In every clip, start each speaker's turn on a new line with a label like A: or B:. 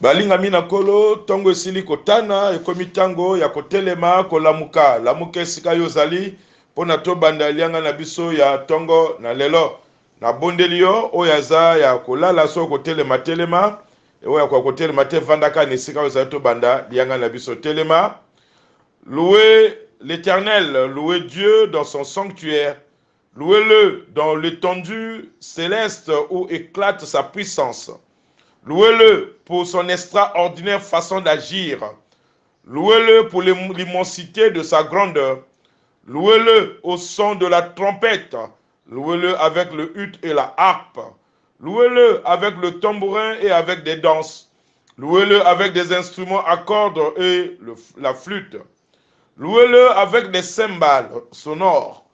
A: Balingami na Nkolo, ntongo esili kotana, ekomi ntango ya kotelema, kolamuka. Lamuka esika yo ozali, mpo na tobanda lianga na biso ya ntongo na lelo. Nabondeli yo, oyo aza ya kolala, soki okotelema, telema. Oyo akoka kotelema te, vanda kaka na esika oyo ozali, tobanda liyangani na biso. Telema. Louez l'Eternel, louez Dieu dans son sanctuaire, louez-le dans l'étendue céleste où éclate sa puissance. Louez-le pour son extraordinaire façon d'agir. Louez-le pour l'immensité de sa grandeur. Louez-le au son de la trompette. Louez-le avec le hutte et la harpe. Louez-le avec le tambourin et avec des danses. Louez-le avec des instruments à cordes et la flûte. Louez-le avec des cymbales sonores.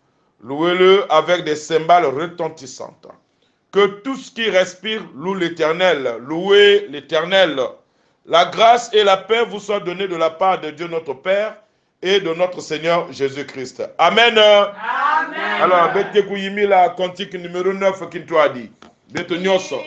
A: Louez-le avec des cymbales retentissantes. Que tout ce qui respire loue l'Éternel. Louez l'Éternel. La grâce et la paix vous soient données de la part de Dieu notre Père et de notre Seigneur Jésus-Christ. Amen.
B: Amen.
A: Alors, bete kuyimila cantique numéro 9 kintuadi. Beto nyonso.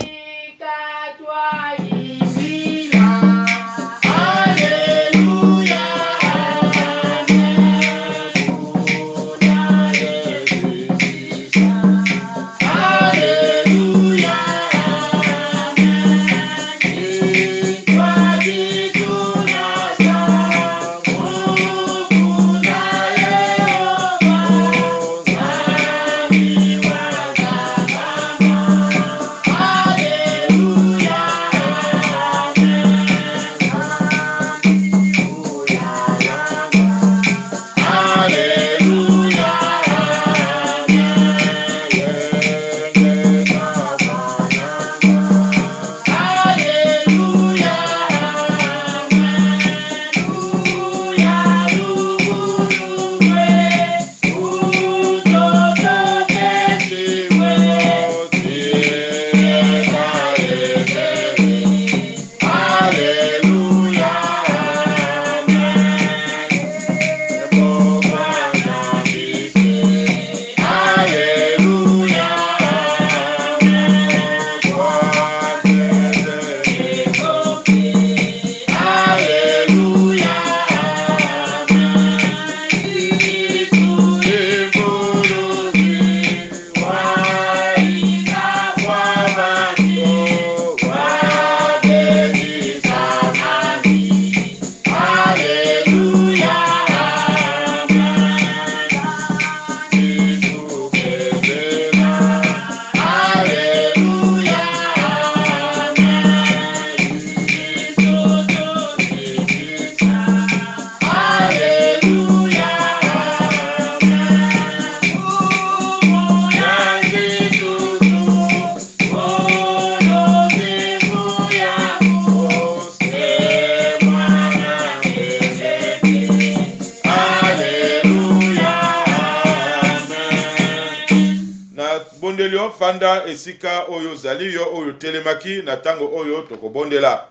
A: Nabondeli yo, fanda esika oyo ozali, yo oyo otelemaki na ntango oyo tokobondela.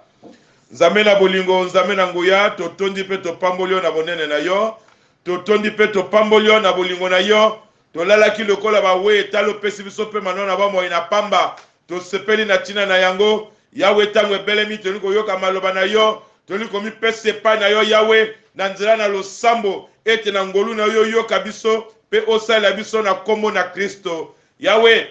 A: Nzambe na bolingo, Nzambe na nguya, totondi mpe topamboli yo na bonene na yo, totondi mpe topamboli yo na bolingo na yo. Tolalaki lokola bawei, tala opesi biso mpe mano na bomoi na pamba. Tosepeli na ntina na yango, Yawe. Ntango ebelemi, tolingi koyoka maloba na yo, tolingi komipesa epai na yo, Yawe, na nzela na losambo, ete na ngolu na yo oyoka biso mpe osalela biso na nkombo na Kristo. Yawe,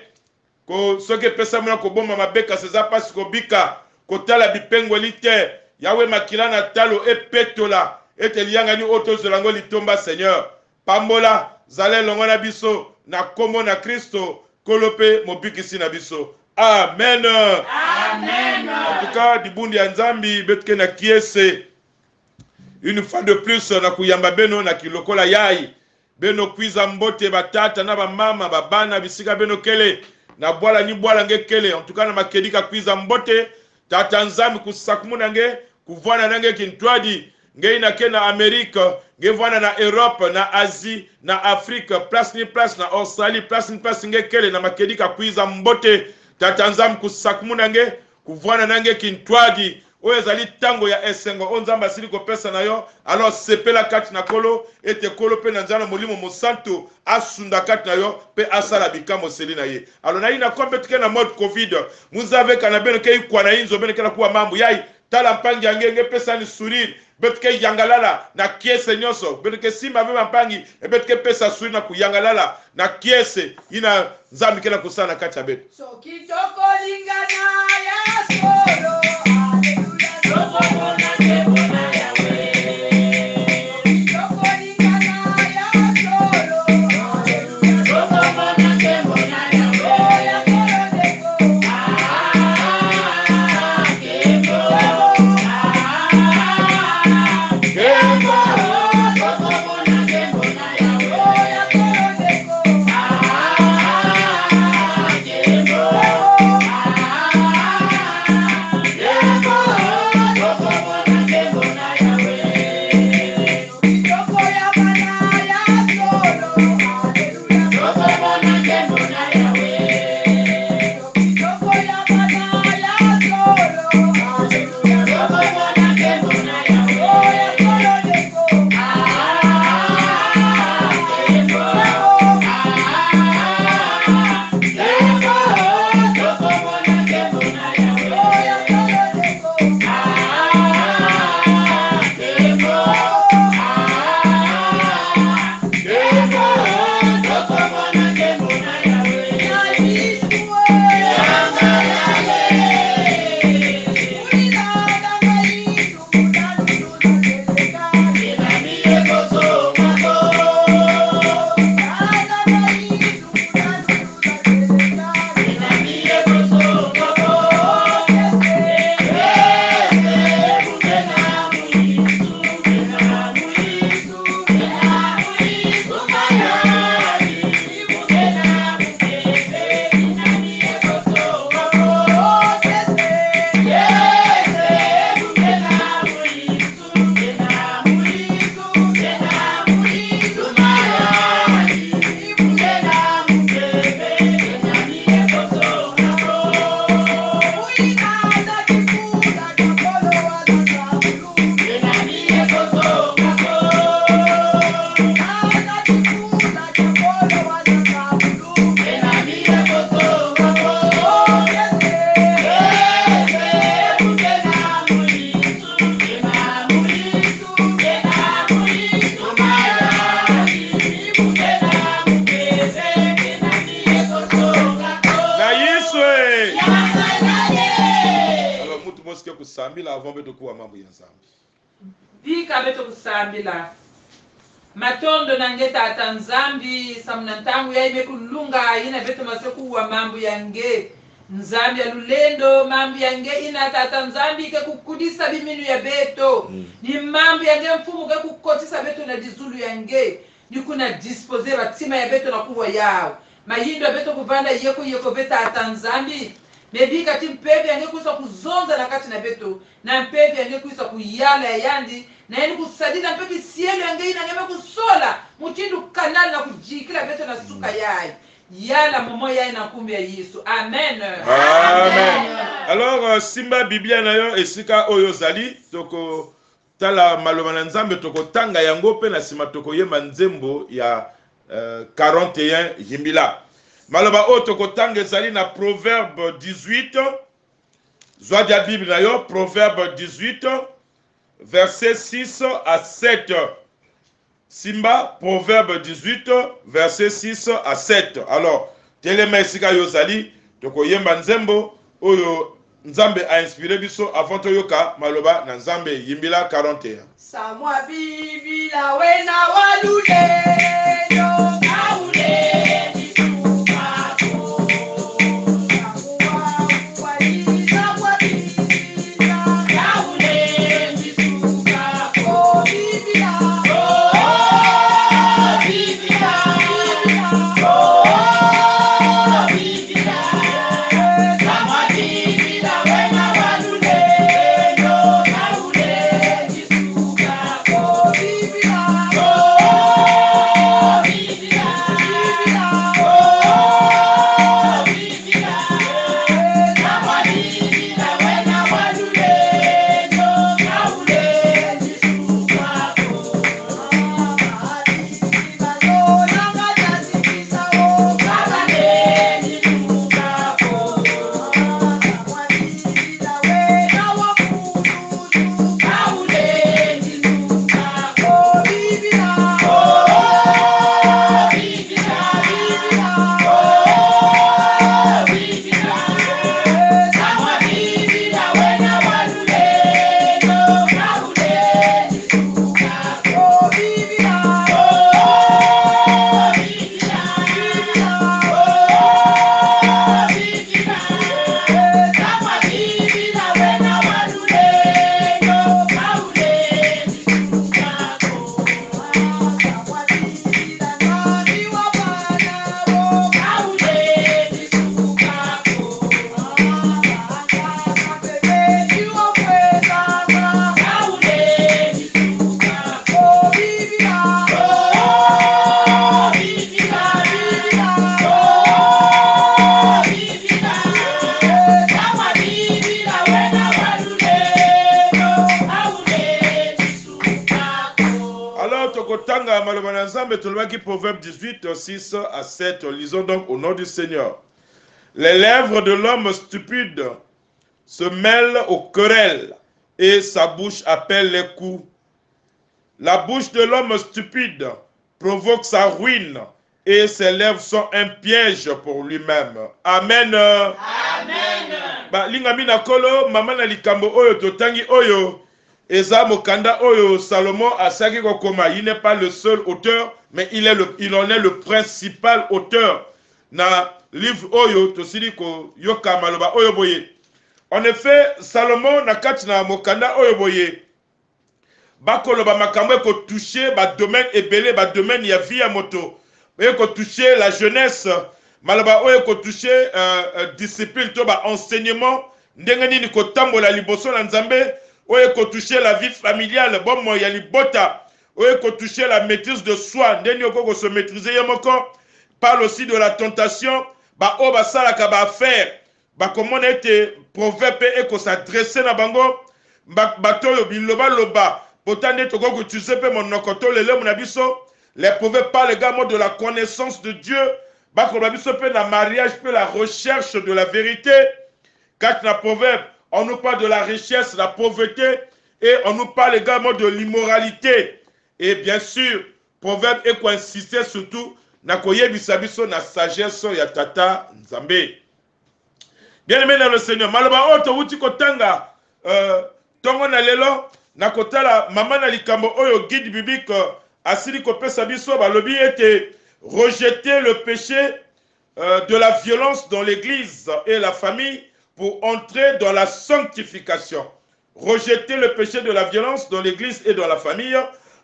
A: ko, soki epesami na kobomba mabe, kasi eza mpasi kobika, kotala bipengweli te. Yawe, makila na talo epetola, ete liyangani oyo tozwela yango litomba, Seigneur. Pambola, zala elongo na biso, na nkombo na Kristo, Nkolo mpe Mobikisi na biso. Amen.
B: Amen.
A: En tout cas, libundi ya Nzambi betuke na kiese. Une fois de plus na kuyamba beno na kilokola yai. Beno kwiza mbote ba tata na ba mama ba bana bisika beno kele na bwala ni bwala nge kele. En tout cas na makedika kwiza mbote tata Nzambi kusakumuna nge kuvwana na nge kintwadi ngei na ke na Amerique nge vwana na Europe na Asie na Afrique place ni place na Australie place ni place nge kele na makedika kwiza mbote tata Nzambi kusakumuna nge kuvwana na nge kintwadi. Oyo ezali tango ya esengo oyo Nzambe asili kopesa na yo, alors sepela kati na Nkolo, ete Nkolo mpe na nzela na Molimo Mosantu asunda kati na yo mpe asala bikamoseli na ye. Alors na ina kombe tuke na mode Covid, muzave kana beno ke ikwa na inzo beno ke na kuwa mambu yai. Tala mpangi yange nge pesa ni sourire beto ke yangalala na kiese nyonso beto ke simba ve bampangi beto ke pesa sourire na kuyangalala na kiese ina Nzambe ke na kosala na kati ya beto.
B: Soki tokolingana ya solo, aleluya,
C: Tokomona nkembo na Yahweh.
B: Soki tokolingana ya solo, aleluya,
C: Tokomona nkembo na Yahweh.
B: Ya solo ndeko,
C: Ah, nkembo. Ah,
A: Nkembo.
C: tokomona nkembo na Yahweh.
B: Ya solo ndeko,
C: Ah, nkembo. Ah, nkembo. Tokomona nkembo na Yahweh.
B: Soki tokoyambana ya solo, aleluya,
C: Tokomona nkembo na Yahweh.
B: Soki tokoyambana ya solo, aleluya,
C: Tokomona nkembo na Yahweh.
B: Ya solo ndeko,
C: Ah, nkembo. Ah, nkembo. Tokomona nkembo na Yahweh.
B: Ya solo ndeko,
C: Ah, nkembo. Ah, nkembo. Tokomona nkembo na Yahweh.
B: Na Yesu
A: Na Yesu eh. Alors mutu mosi ke kusambila avant beto kuwa mambo ya Nzambe.
D: Bika beto kusambila matondo nange tata Nzambi samuna ntangu yaime kulunga ina beto mase kuwa mambo yange Nzambi ya lulendo mambo yange ina tata Nzambi ke kukudisa biminu ya beto ni mambo yange mfumu ke kukotisa beto na dizulu yange ni kuna dispose batima ya beto na kuwa yao mayindo ya beto kuvanda yeko yeko ve tata Nzambi mebika ti mpeve yange kuisa kuzonza na kati na beto na mpeve yange kuisa kuyala ya yandi na yeni kusadila mpe bisielo yange ina ngeme kusola mutindu kanali na kujikila beto na suka yayi yala momo yayi na nkumbi ya Yesu. Amen.
A: Amen. Alors simba Biblia na yo esika oyo ozali, tokotala maloba na Nzambe, tokotanga yango mpe na nsima tokoyemba nzembo ya 41 yimbila. Maloba oyo tokotanga ezali na Proverbe 18. Zwa dia Bible na yo, Proverbe 18 verset 6 à 7. Simba Proverbe 18 verset 6 à 7. Alors telema esika yo ozali, tokoyemba nzembo oyo Nzambe a inspiré biso avant toyoka maloba na Nzambe. Yimbila 41.
B: Samwa bibila wena walulendo
C: Oh,
A: kotanga maloba na Nzambe, tolobaki Proverbe 18, 6 à 7. Lisons donc au nom du Seigneur. Les lèvres de l'homme stupide se mêlent aux querelles et sa bouche appelle les coups. La bouche de l'homme stupide provoque sa ruine et ses lèvres sont un piège pour lui-même. Amen.
C: Amen.
A: Balingami na kolo, mama na likambo oyo totangi oyo eza mokanda oyo Salomon asaki kokoma. Il n'est pas le seul auteur, mais il en est le principal auteur na livre oyo tosili koyoka maloba oyo boye. En effet, Salomon na kati na mokanda oyo boye bakoloba makambo ekotouche badomaine ebele, badomaine ya vie ya moto, ekotouche la jeunesse, maloba oyo ekotouche discipline to baenseignement, ndenge nini kotambola liboso na Nzambe, oyo ekotouche la vie familiale, bomoi ya libota, oyo ekotouche la maîtrise de soi, ndenge nini okoki kose maîtriser ye moko. Parle aussi de la tentation, baoyo basalaka baaffaire bakomona ete proverbe mpe ekosadresse na bango, bato oyo bilobaloba pota nde tokoki koutilize mpe monoko to lelemo na biso. Les proverbes parlent également de la connaissance de Dieu, bakoloba biso mpe na mariage mpe la recherche de la vérité. Kati na proverbe, on nous parle de la richesse, la pauvreté, et on nous parle également de l'immoralité. Et bien sûr, proverbe ekoinsiste surtout na koyebisa biso na sagesse ya tata Nzambe. Bien-aimé dans le Seigneur, maloba oyo towuti kotanga ntongo na lelo, na kotala mama na likambo oyo guide biblique asili kopesa biso, balobi ete rejeter le péché de la violence dans l'église et la famille pour entrer dans la sanctification. Rejeter le péché de la violence dans l'église et dans la famille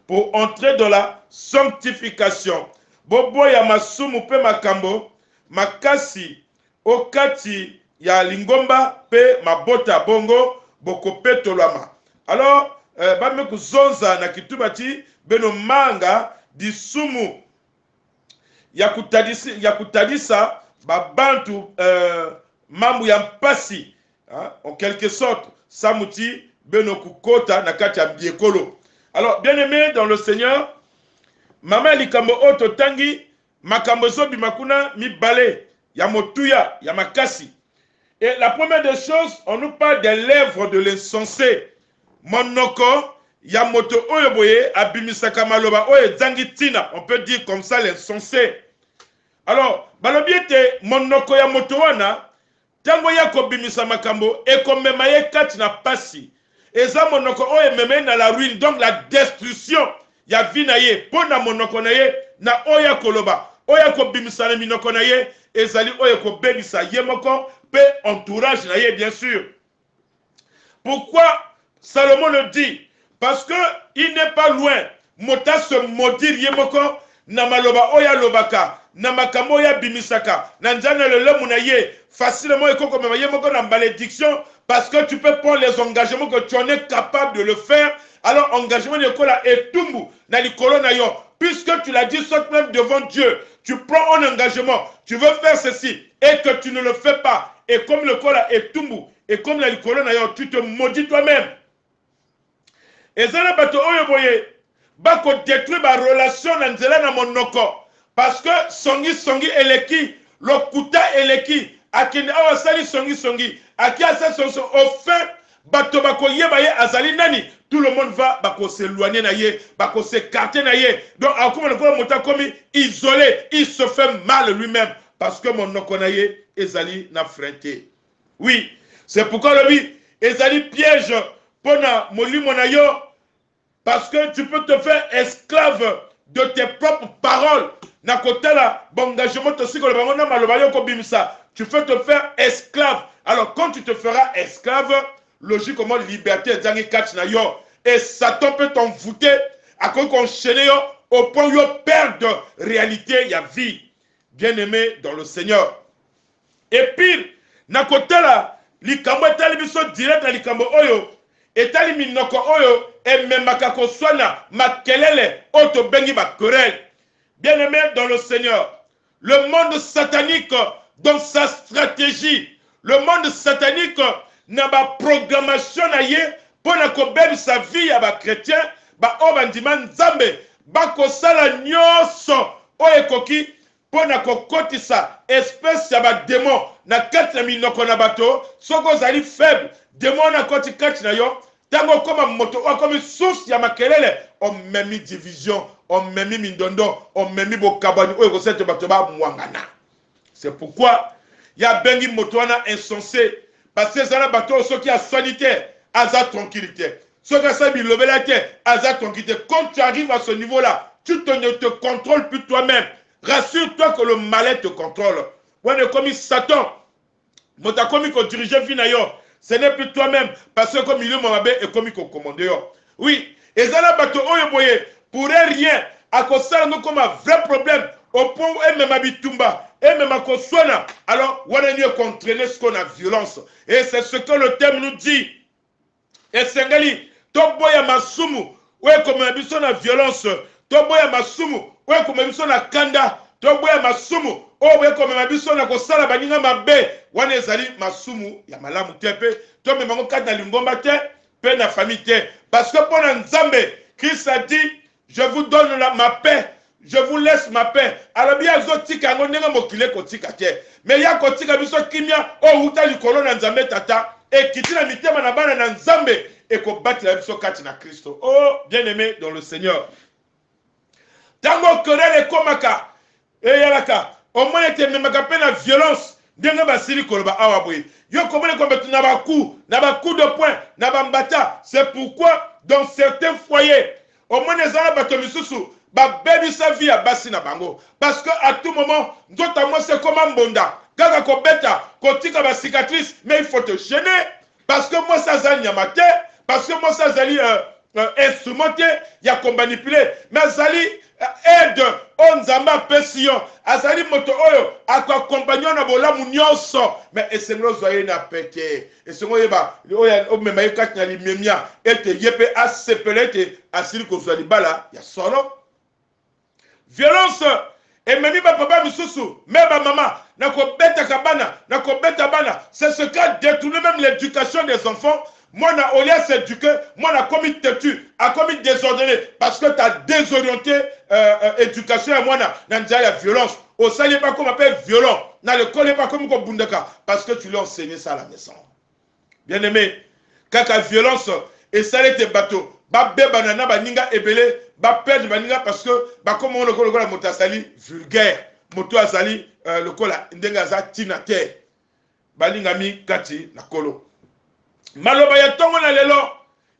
A: pour entrer dans la sanctification. Boboya masumu pe makambo makasi okati ya lingomba pe mabota, bongo bokopetolwama. Alors bame kuzonza na kituba ti beno manga disumu ya kutadisi, ya kutadisa babantu mambu ya mpasi, hein, en quelque sorte samuti beno kukota na kati ya biekolo. Alors bien aimé dans le Seigneur, mama likambo oyo totangi, makambo ezobima kuna mibale ya motuya ya makasi. Et la première des choses, on nous parle des lèvres de l'insensé. Monoko ya moto oyo boye abimisaka maloba oyo ezangi ntina, on peut dire comme ça, l'insensé. Alors balobi ete monoko ya moto wana, ntango ya kobimisa makambo ekomema ye kati na pasi, eza monoko oyo emema ye na la ruine, donc la destruction ya vie na ye. Mpo na monoko na ye, na oyo akoloba, oyo akobimisa na minoko na ye, ezali oyo ekobebisa ye moko mpe entourage na ye. Bien sûr, pourquoi Salomon le dit? Parce que il n'est pas loin moto ase maudire ye moko na maloba oyo alobaka, na makambo oyo abimisaka na nzela na lolemo na ye. Facilement ekokomema ye moko na malédiction, parce que tu peux prendre les engagements que tu en es capable de le faire. Alors engagement ekola etumbu na likolo na yo, puisque tu l'as dit, soit même devant Dieu, tu prends un engagement, tu veux faire ceci et que tu ne le fais pas, et comme le kola etumbu et comme na likolo na yo, tu te maudis toi-même. Eza na bato oyo boye bakodétruire barelation na nzela na monoko, parce que songisongi eleki, lokuta eleki, akende awa asali songisongi, aki asali songisongi, au fin bato bakoyeba ye azali nani. Tout le monde va bakoséloigner na ye, bakos'écarter na ye. Donc akoma lokola moto akomi isolé, il se fait mal lui-même parce que monoko na ye ezali na frein te. Oui, c'est pourquoi lobi ezali piège mpona molimo na yo, parce que tu peux te faire esclave de tes propres paroles. Na kotala baengagement tosi koloba bango na maloba yo kobimisa, tu peux te faire esclave. Alors quand tu te feras esclave, logiquement liberté ezangi kati na yo, et Satan peut t'envoûter, akoki koenchaîner yo au point yo perdre réalité ya vie. Bien aimé dans le Seigneur, et pire, na kotala likambo etali biso direct, na likambo oyo etali minoko oyo ememaka koswana, makelele oyo tobengi baquerelle. Bien aimé dans le Seigneur, le monde satanique dans sa stratégie, le monde satanique na baprogrammation na ye mpo na kobebisa vie ya bachrétien, baoyo bandima Nzambe. Bakosala nyonso oyo ekoki mpo na kokotisa espèce ya ba demon na kati na minoko na bato. Soki ozali faible, demon wana akoti kati na yo. Ntango okoma moto oyo akomi source ya makelele, omemi division, omemi mindondo, omemi bokabwani oyo ekosala ete bato bamwangana. C'est pourquoi ye abengi moto wana insensé, parce que eza na bato oyo soki aswani te aza tranquille te, soki asali bilobela te aza tranquille te. Quand tu arrives à ce niveau là, tu ne te contrôles plus toi-même. Rassure-toi que le malin te contrôle. Wana ekomi Satan moto akomi kodirige vie na yo, ce n'est plus toi-même, parce que comme milimo mabe ekomi kokomande yo. Oui, eza na bato oyo boye pour rien akosala ngo koma vrai problème au point où emema bitumba, emema koswana. Alors wana nini ekoentraîne sikoyo na violence. Et c'est ce que le thème nous dit. Esengeli toboya masumu oyo ekomema biso na violence, toboya masumu oyo ekomema biso na kanda, toboya masumu oyo ekomema biso na kosala baninga mabe. Wana ezali masumu ya malamu te, mpe tomema yango kati na lingomba te mpe na famille te, parce que mpo na Nzambe, Christ a dit: "Je vous donne ma paix, je vous laisse ma paix." Alobi azotika yango ndenge mokili ekotika te, mais ya kotika biso kimia oyo wuta likolo na Nzambe Tata, ekiti na mitema na bana na Nzambe, ekobatela biso kati na Kristo. Oh bien aimé dans le Seigneur, ntango querelle ekomaka, eyalaka, omoni ete ememaka mpe na violence ndenge basili koloba awa boye. Yo komoni bato na bacoup, na bacoup de poing, na bambata. C'est pourquoi dans certains foyers, omoni eza na bato misusu babebisa vie ya basi na bango, parce que à tout moment nzoto ya mwasi ekoma mbonda, kaka kobeta, kotika bacicatrice. Mais il faut te gêner, parce que mwasi aza nyama te, parce que mwasi azali instrument te ya komanipuler, mais azali aide oyo Nzambe apesi yo. Azali moto oyo akoaccompagner yo na bolamu nyonso, mais esengeli ozwa ye na pete, esengeli oyeba oyo omema ye kati na limemia, ete ye mpe asepela ete asili kozwa libala ya solo. Violence ememi bapapa misusu me bamama na kobetaka bana, na kobeta bana. C'est ce qu'a détourné même l'éducation des enfants. Mwana, au lieu s'éduquer, mwana akomi têtu, akomi désordonné, parce que tu as désorienté éducation ya mwana na nzela ya violence. Osali ye bakoma mpe violent na l'école, ye bakomi kobundaka, parce que tu lui as enseigné ça à la maison. Bien aimé, kaka violence esali ete bato babebana na baninga ebele, baperdre baninga, parce que bakoma lokola moto azali vulgaire, moto azali lokola ndenge aza ntina te. Balingami kati na Kolo, maloba ya ntongo na lelo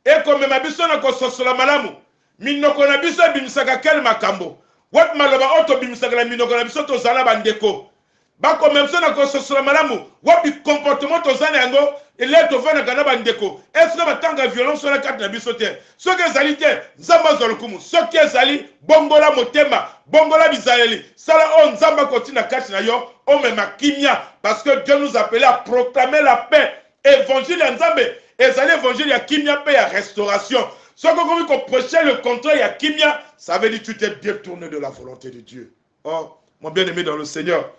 A: ekomema biso na kososola malamu minoko na biso ebimisaka kele makambo wapi, maloba oyo tobimisaka na minoko na biso. Tozala bandeko, bakomema biso na kososola malamu wapi comportement toza na yango ele tovandaka na bandeko. Eske batanga violence wana kati na biso te? Soki ezali te, Nzambe azwa lokumu. Soki ezali, bongola motema, bongola bizaleli, sala oyo Nzambe akotina kati na yo, omema kimia, parce que Dieu nous appelait à proclamer la paix. Évangile ya Nzambe ezali évangile ya kimia mpe ya restauration. Soki okomi koprêcher le contraire ya kimia, ça veut dire tu t'es détourné de la volonté de Dieu. Oh mon bien-aimé dans le Seigneur,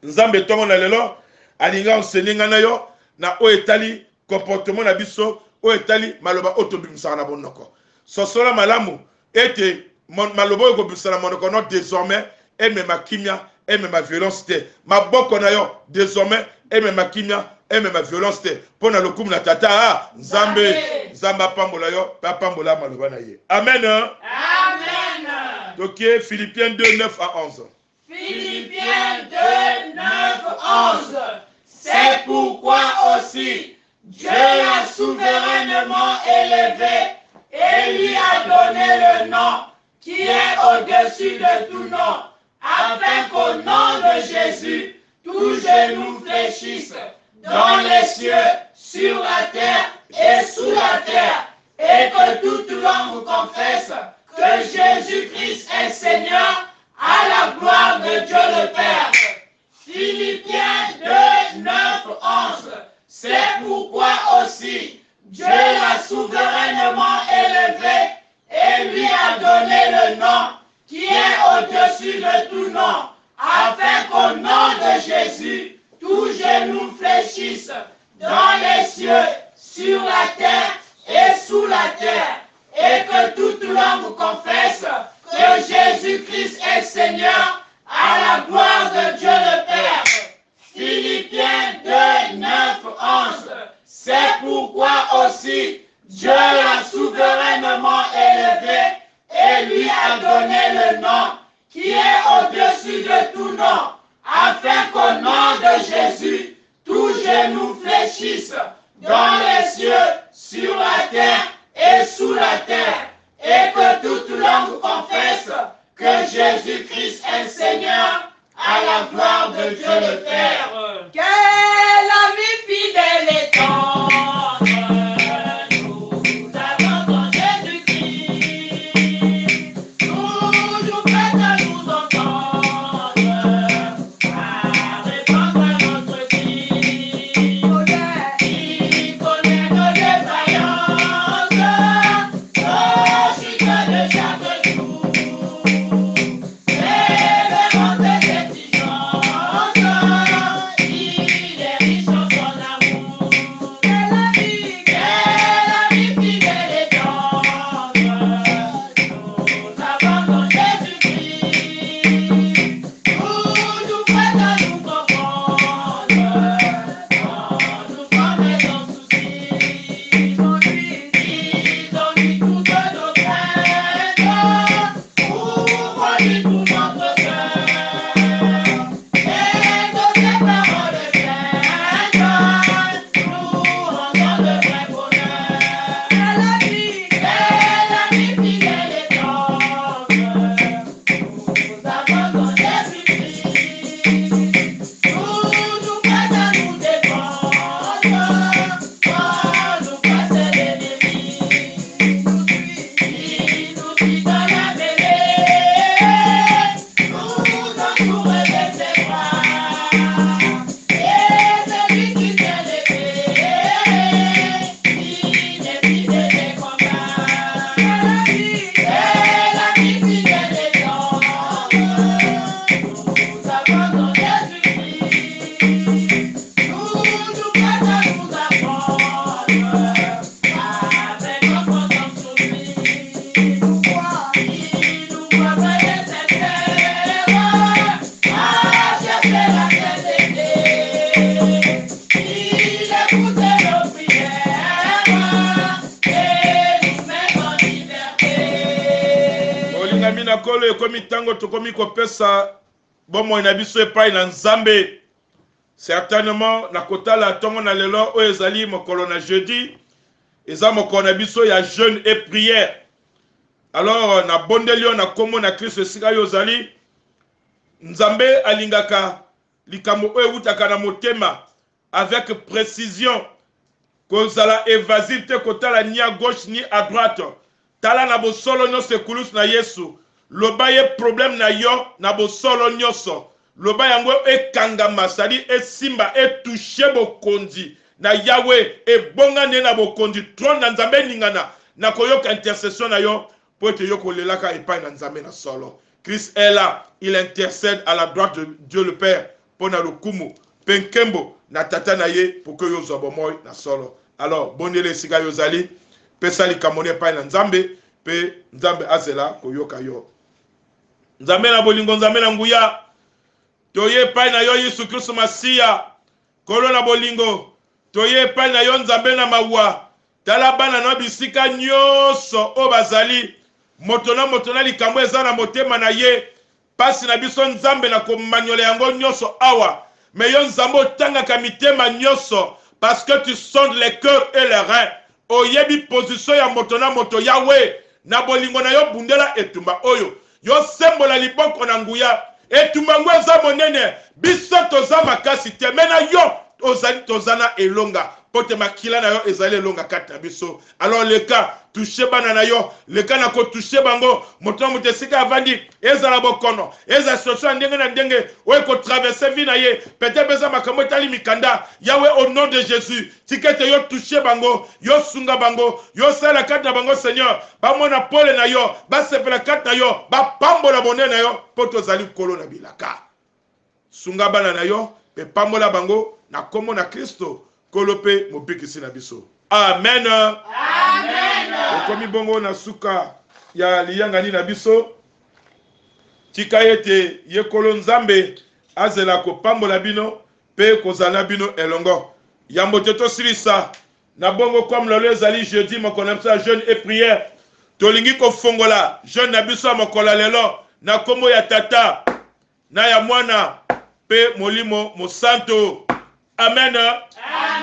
A: Nzambe ntongo na lelo alingi enseigner ngai na yo na oyo etali comportement na biso, oyo etali maloba oyo tobimisaka na monoko. Sosola malamu ete maloba oyo ekobimisa na monoko no désormais emema kimia, emema violence te. Maboko na yo désormais emema kimia, emema violence te, mpo na lokumu na Tata Nzambe. Nzambe apambola yo mpe apambola maloba na ye. Amen.
C: Amen.
A: Tokie Philippiens 2, 9 à 11.
C: Philippiens 2, 9, 11. C'est pourquoi aussi Dieu l'a souverainement élevé et lui a donné le nom qui est au-dessus de tout nom, afin qu'au nom de Jésus, tout genou fléchisse dans les cieux, sur la terre et sous la terre, et que toute langue confesse que Jésus-Christ est Seigneur, à la gloire de Dieu le Père. Philippiens 2, 9, 11. C'est pourquoi aussi Dieu l'a souverainement élevé et lui a donné le nom qui est au-dessus de tout nom, afin qu'au nom de Jésus, tout genou fléchisse dans les cieux, sur la terre et sous la terre, et que toute langue confesse est Seigneur à la gloire de Dieu le Père. Philippiens 2, 9, 11. C'est pourquoi aussi Dieu l'a souverainement élevé et lui a donné le nom qui est au-dessus de tout nom, afin qu'au nom de Jésus, tout genou fléchisse dans les cieux, sur la terre et sous la terre, et que toute langue confesse que Jésus-Christ est Seigneur à la gloire de Dieu le Père.
B: Quel ami fidèle et tendre nous avons en Jésus-Christ, toujours prêt à nous entendre, à répondre à notre cri. Il connaît nos défaillances, nos chutes de chaque jour. Révérende exigence, il est riche en son amour. Quel ami fidèle et tendre, nous avons en Jésus-Christ, toujours prêt à nous comprendre, quand nous sommes en souci. Il conduit toutes nos craintes, ouvre-lui tout notre cœur, et de ses paroles saintes, nous rendons le vrai bonheur. Quel ami fidèle et tendre, nous avons en Jésus-Christ, toujours prêt à nous défendre, quand nous passe l'ennemi. Il nous suit dans la mêlée, nous entoure de ses bras. Et celui qui tient l'épée, il évite les combats. Quel ami fidèle et tendre, nous avons en Jésus-Christ, toujours prêt à nous apprendre, avec confiance sur lui. Il nous voit près de sincère, à chercher la sainteté. Il écoute nos prières et nous met en liberté.
A: Olingami na Nkolo, ekomi ntango tokomi kopesa bomoi na biso epai na Nzambe. Certainement na kotala ntongo na lelo oyo ezali mokolo na jeudi, eza mokolo na biso ya jeûne et prière. Alors nabondeli yo na nkombo na Kristo, esika yo ozali, Nzambe alingaka likambo oyo ewutaka na motema avec précision, kozala évasive te, kotala ni à gauche ni à droite. Tala na bosolo nyonso ekulusu na Yesu, loba ye problème na yo na bosolo nyonso, loba yango ekangama, c'est-à-dire esimba, etouche bokonzi na Yawe, ebonga nde na bokonzi, trône na Nzambe eningana na koyoka intercession na yo, po ete yo kolelaka epai na Nzambe na solo. Christ est là, il intercède à la droite de Dieu le Père mpo na lokumu mpe nkembo na tata na ye, po ke yo ozwa bomoi na solo. Alors bondela esika yo ozali, pesa likambo na epai na Nzambe, mpe Nzambe azela koyoka yo. Nzambe na bolingo, Nzambe na nguya, toye epai na yo Yesu Kristo Masiya, Nkolo na bolingo, toye epai na yo Nzambe na mawa. Tala bana na bisika nyonso oyo bazali, moto na moto na likambo eza na motema na ye. Pasi na biso Nzambe na komanyola yango nyonso awa, me yo Nzambe otangaka mitema nyonso, parce que tu sondes les cœurs et les reins. Oyebi position ya moto na moto. Yawe na bolingo na yo, bundela etumba oyo, yo sembola liboko na nguya. Etumba yango eza monene, biso toza makasi te, me na yo ozali, toza na elonga, mpo te makila na yo ezali elonga kati na biso. Alors leka touche bana na yo, leka na kotouche bango, moto na moto esika avandi, ezala bokono, ezala situation ya ndenge na ndenge oyo ekotraverse vie na ye, peut-être eza makambo etali mikanda. Yawe, au nom de Jésus, tika ete yo touche bango, yo sunga bango, yo sala kati na bango, Seigneur, bamona pole na yo, basepela kati na yo, bapambola bonene na yo, mpo tozali Nkolo na bilaka. Sunga bana na yo mpe pambola bango na nkombo na Kristo, Nkolo mpe Mobikisi na biso. Amen, amen. Okomi bongo na suka ya liyangani na biso. Tika ete ye Nkolo Nzambe azela kopambola bino mpe kozala na bino elongo. Yambo te tosilisa na bongo, comme lelo ezali jeudi, mokolo na biso ya jeûne et prière, tolingi kofongola jeûne na biso ya mokolo ya lelo na nkombo ya Tata na ya Mwana mpe Molimo Mosantu. Amen.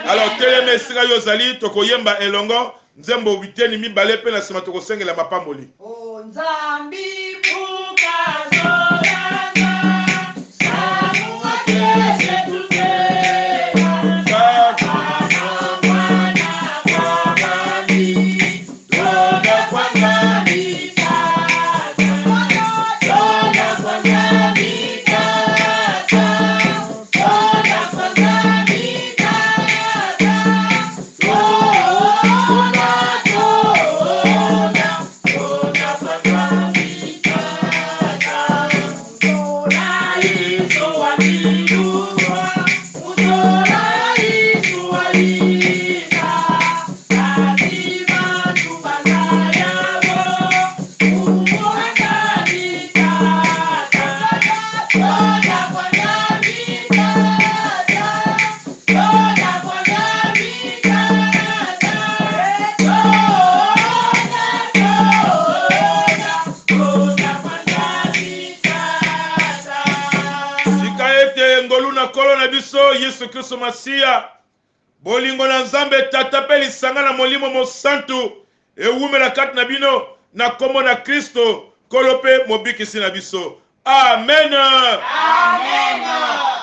A: Alors telema esika yo ozali, tokoyemba elongo nzembo biteni mibale mpe na nsima tokosengela mapamboli.
B: O Nzambi
A: Tika ete ngolu na Nkolo na biso Yesu Kristo Masiya, bolingo na Nzambe Tata mpe lisanga na Molimo Mosantu ewumela kati na bino na nkombo na Kristo, Nkolo mpe Mobikisi na biso. Amen.
C: Amen.